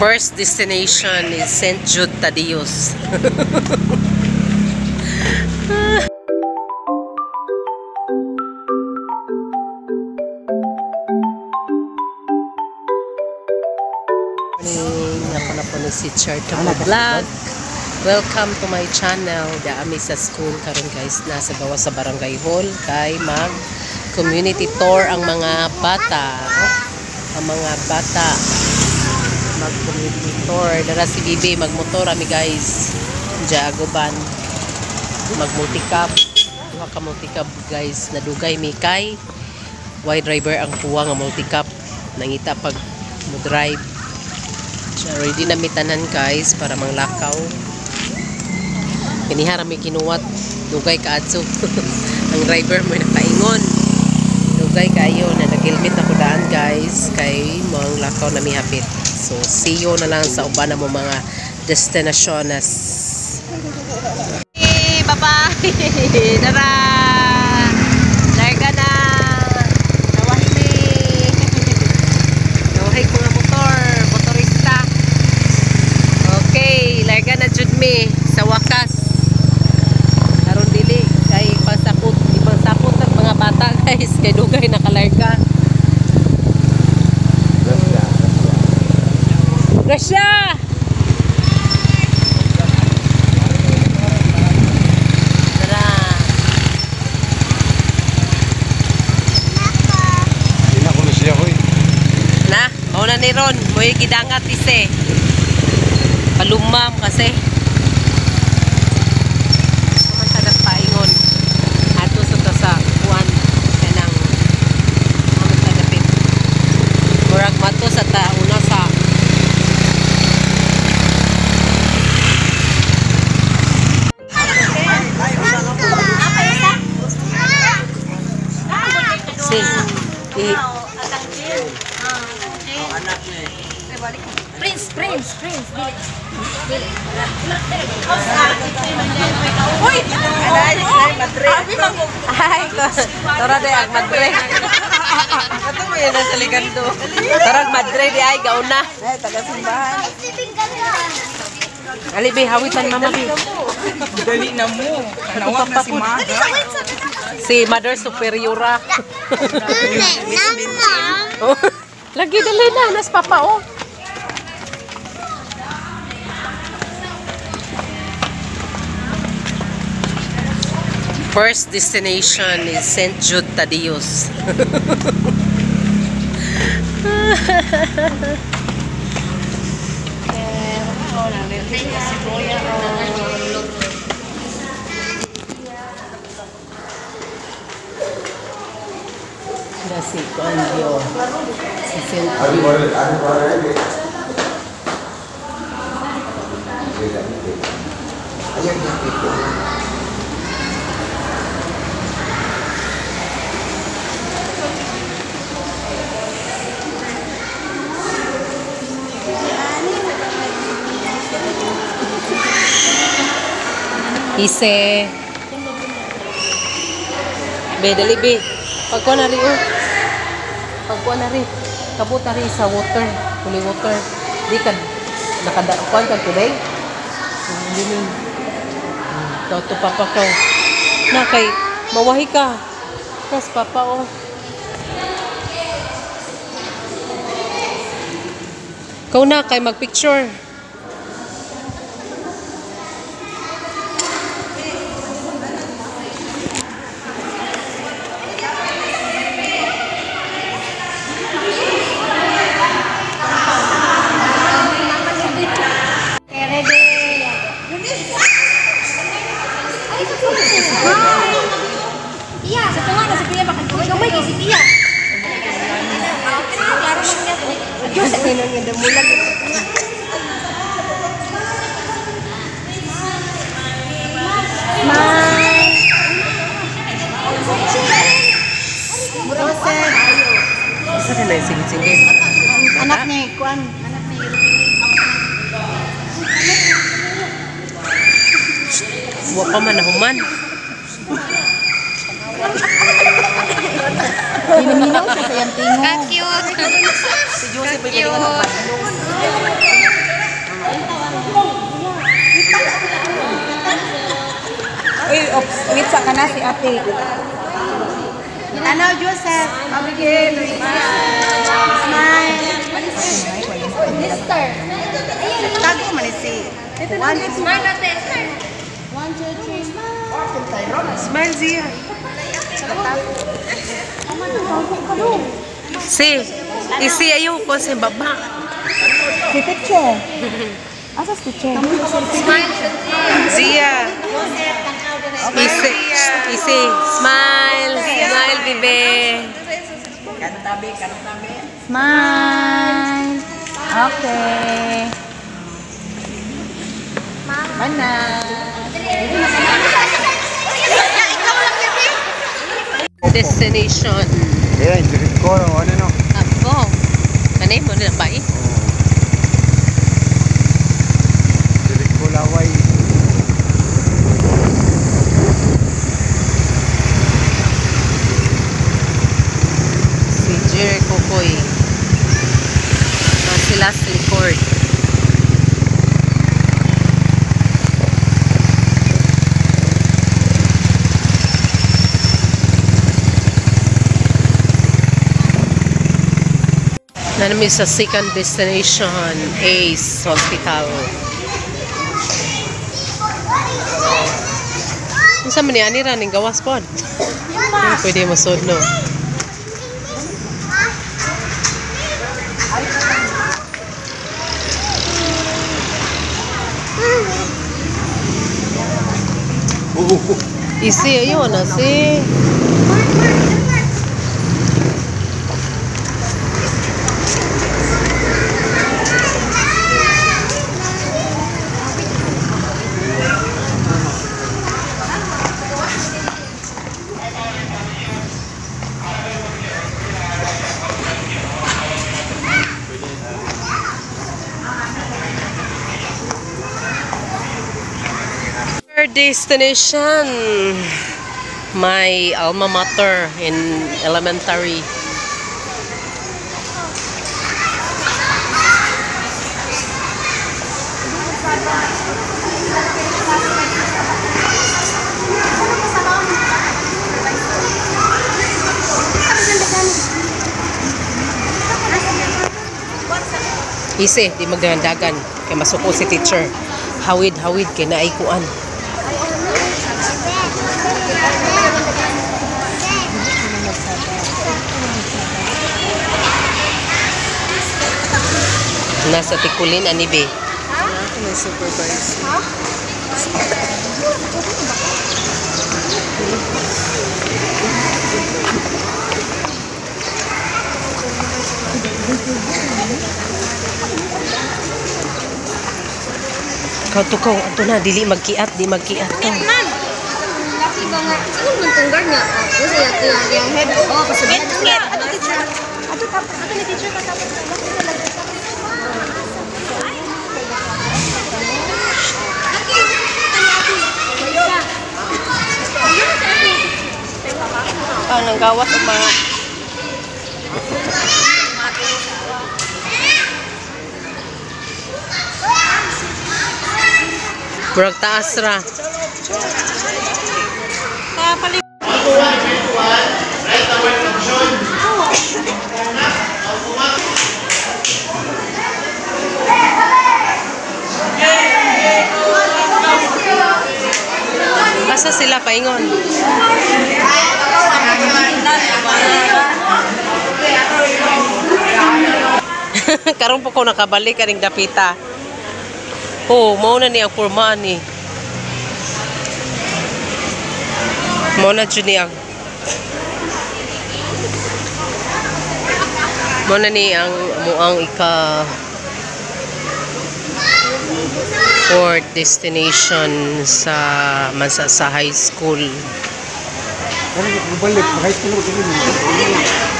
First destination is St. Jude Thaddeus. Morning. Ako na po ni si Chartable Vlog. Welcome to my channel. Daami sa school karon guys, nasa gawa sa Barangay Hall kay mag community tour ang mga bata. Ang mga bata mag community tour. Dara si Bibi magmotor ami guys. Jagoban mag multicab. Duha ka multicab guys, nadugay mi kay way driver ang kuha nga multicab. Nangita pag mo drive. Ready na mi tanan guys para manglakaw. Kinihara mi kinuwat, dugay kaadto. Ang driver mo nakaingon. Dugay kayo na nag-helmet ako daan guys kay manglakaw na mi hapit. So see you na lang sa uban na mo mga destinasyones. Hey, bye-bye. Nara. Larga na. Nawahi mi. Nawahi mga motor, motorista. Okay, larga na jud mi sa wakas. Karon dili kay pasakot, ipangsakot ang mga bata guys kay dugay nakalarga. Gracia! Tara. Hindi ko na siya ko eh. Na, mauna ni Ron, mo'y gidangat ise. Palumam kasi. Kuman paingon. Ato sa ta sa kuan kanang aman sa dapit. Murag mato sa ta una sa si i Prince, Prince, Prince. Uy! Ay, madre. Ay, tora de ang madre. Ato mo yan sa ligando. Tarag madre di ay gauna. Ay, taga simbahan. Ali be, hawitan mama be. Dali na mo. Kanawag na si Maga. Si Mother Superiora. Oh, lagi dali na, nas papa oh. First destination is St. Jude Thaddeus. Si Kuan Gio. Si St. Jude. Ise. Be, dali be. Pagkuha na rin oh. Pagkuha na rin. Kabot na rin sa water. Holy water. Di ka nakadakuan ka tubig. Hindi ni. Toto papa ko. Na kay mawahi ka. Tas papa oh. Kau na kay magpicture. Iya, sa tunga na si Pia baka gamay kay si Pia. Klaro man niya. Diyos sa inang nga damulag. Isa rin na yung sigit-sigit. Anak ni Kuan. Anak ni Wa pa man nahuman. Ginaminaw siya sa iyang tingo. Ka-cute. Si Joseph ay galingan ng Uy, oops, wait sa kana si ate. Ano, Joseph? Abigail. Smile. Mister. Tago man si. One, two, smile ate. One, two, three, smile. Smile Zia. Si, isi ayaw ko sa baba. Si teacher. Asa si teacher? Smile. Zia. Isi, isi, smile, smile, bebe. Smile. Okay. Mana. Ikaw lang yun eh. Destination. Kaya, Jericho, ano no? Ako. Kanay mo na ba eh? Jericho Laway. Si Jericho Koy. Ah, sila Court. Nanami sa second destination, Ace Hospital. Unsa man ni ani ra ning gawas pod? Pwede mo sud no. Oo. Isi ayo na si. Third destination, my alma mater in elementary. Isi, di magdandagan. Kay masuko si teacher. Hawid, hawid, kay naay kuan. Nasa Tikulin, ani be? May supervisor. Ikaw to ko, ato na, dili magkiat, di magkiat ka. Ma'am. Laki ba nga? Sino man tong guard nga? Oh, sa iyang iyang head. Oh, kasunod. Ato teacher. Ato tapos. Ato ni teacher patapos. Ang nanggawas ang mga Murag taas ra. Asa sila paingon? Karon po ko nakabalik kaning dapita. Oh, mao na ni ang porma ni. Mao na jud ni ang Mao na ni ang muang ika fourth destination sa Mansasa High School. Ano, balik, high school ko.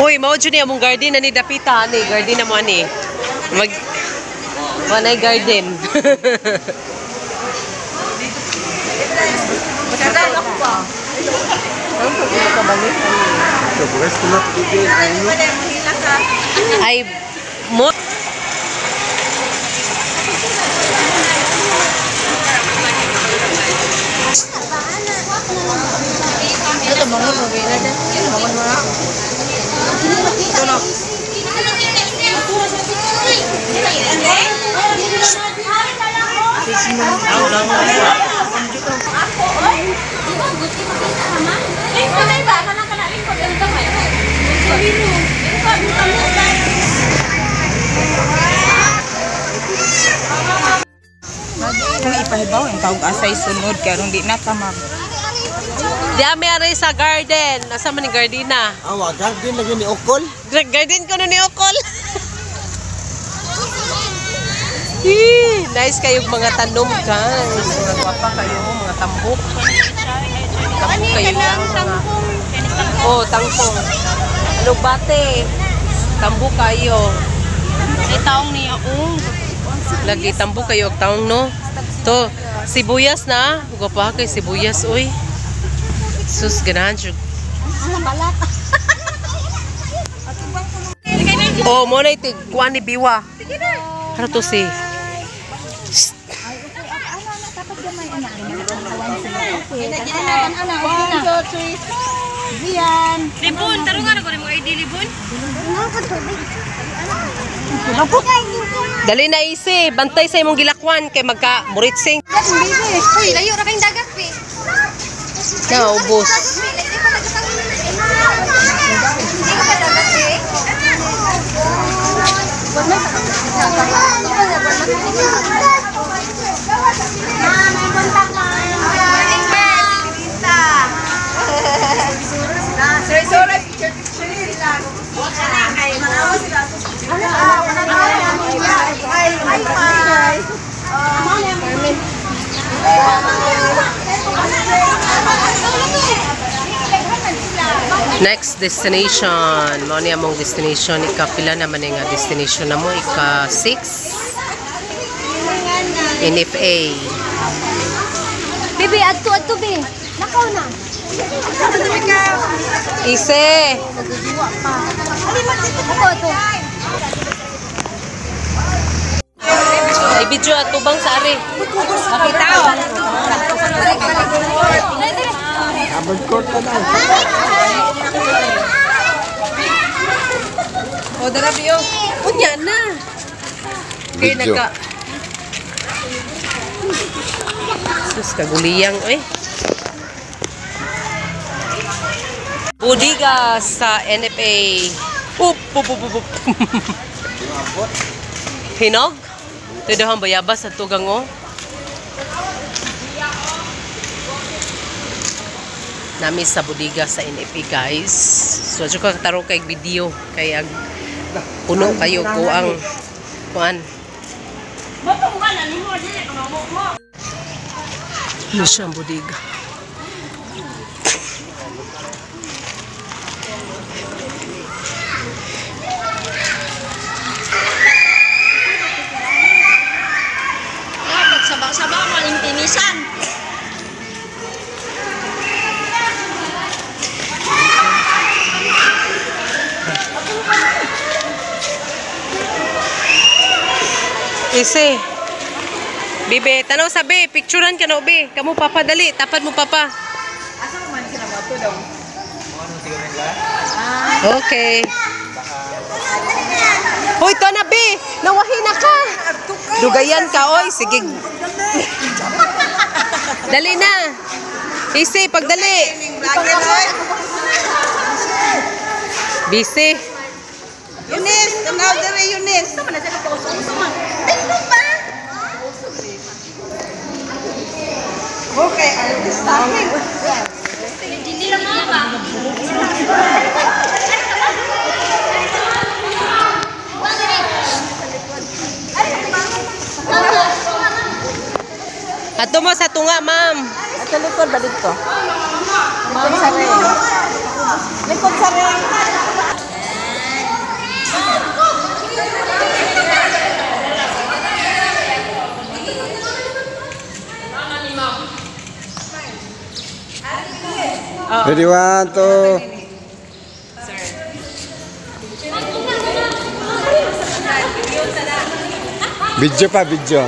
Hoy, mao jud ni among garden ani dapita ani, garden na mo ani. Mag Wanay garden. So, high school na. Ay mo Kung ipahibaw ang tawag asay sunod karon di na ta mag. Di ami aray sa garden. Asa man ni gardina? Awa, garden lagi ni Okol. Garden ko no ni Okol. Hee, nice kayong mga tanom guys. Mga gwapa kayo, mga tambok. Tambok kayo lang. Oh, tangkong. Ano bate? Tambok kayo. Ay taong niya ung. Lagi tambo kayo og taong no. To, sibuyas na. Gwapa kay sibuyas oy. Sus ganahan jud. Oh, mo na itig kuan ni Biwa. Ano to si? Libon, tarungan ako rin mga ID libon. Dali na isi, bantay sa imong gilakwan kay magka muritsing. Uy, layo ra kayong dagat, be. Na ubos. Hindi ko pa dagat, be. Next destination. Mao ni among destination ikapila naman ni nga destination namo ika 6. NFA. Bebe, adto adto be. Lakaw na. Ise. Ako ato. Ay video atubang sa ari. Makita. Abad court na daw. O dara biyo. Unya na. Kay Video. nagka Sus kaguliyang oy. Budiga sa NFA. Up, up, up, up, up. Hinog? Ito daw ang bayabas sa tugang oh. Nami sa budiga sa NFA guys. So adyo ka katarong kay video kay ag puno kayo ko ang kuan. Ano siya ang budiga? Pagsabang-sabang maling tinisan. Ise. Bibe, tanaw sabi, picturean ka na ubi. Kamu papa dali, tapad mo papa. Asa man sila mo to daw? Okay. Hoy, to na be. Nawahi na ka. Dugayan ka oy, sige. Dali na. Ise, pagdali. Busy. Eunice, tanaw dere Eunice. Okay, artista. Ato mo sa tunga, ma'am. At likod ba dito? Likod sa ring. Likod sa ring. Ready, 1, 2. Video pa, video.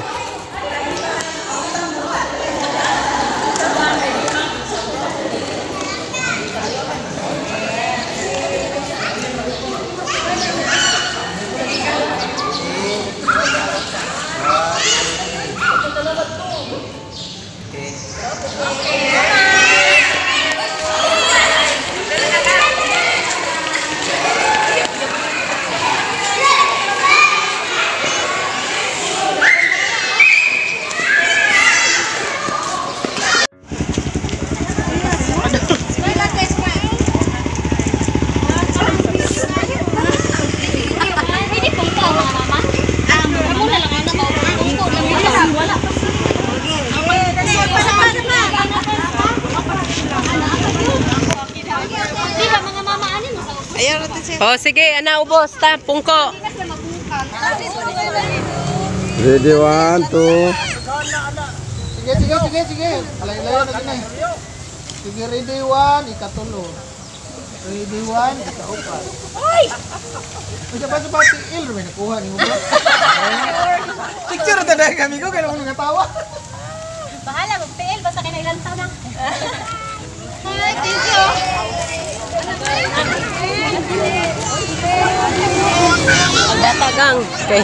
Oh, sige, ana ubos ta, pungko. Ready, one, two. Sige, sige, sige, sige. Alay-layo na gini. Sige, ready, one, ikatulo. Ready, one, ikaupat. Ay! Uy, pa sa pati il, may nakuha ni mo ba? Picture ta dahil kami ko, kaya akong natawa. Bahala, magtiil. Basta kinailan taon na. Hi, thank you. Pagdatagang. Okay.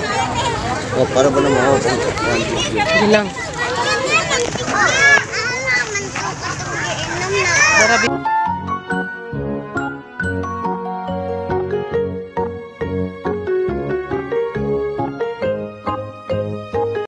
Oh, para ba naman? Oh, one, two, three. Sige lang.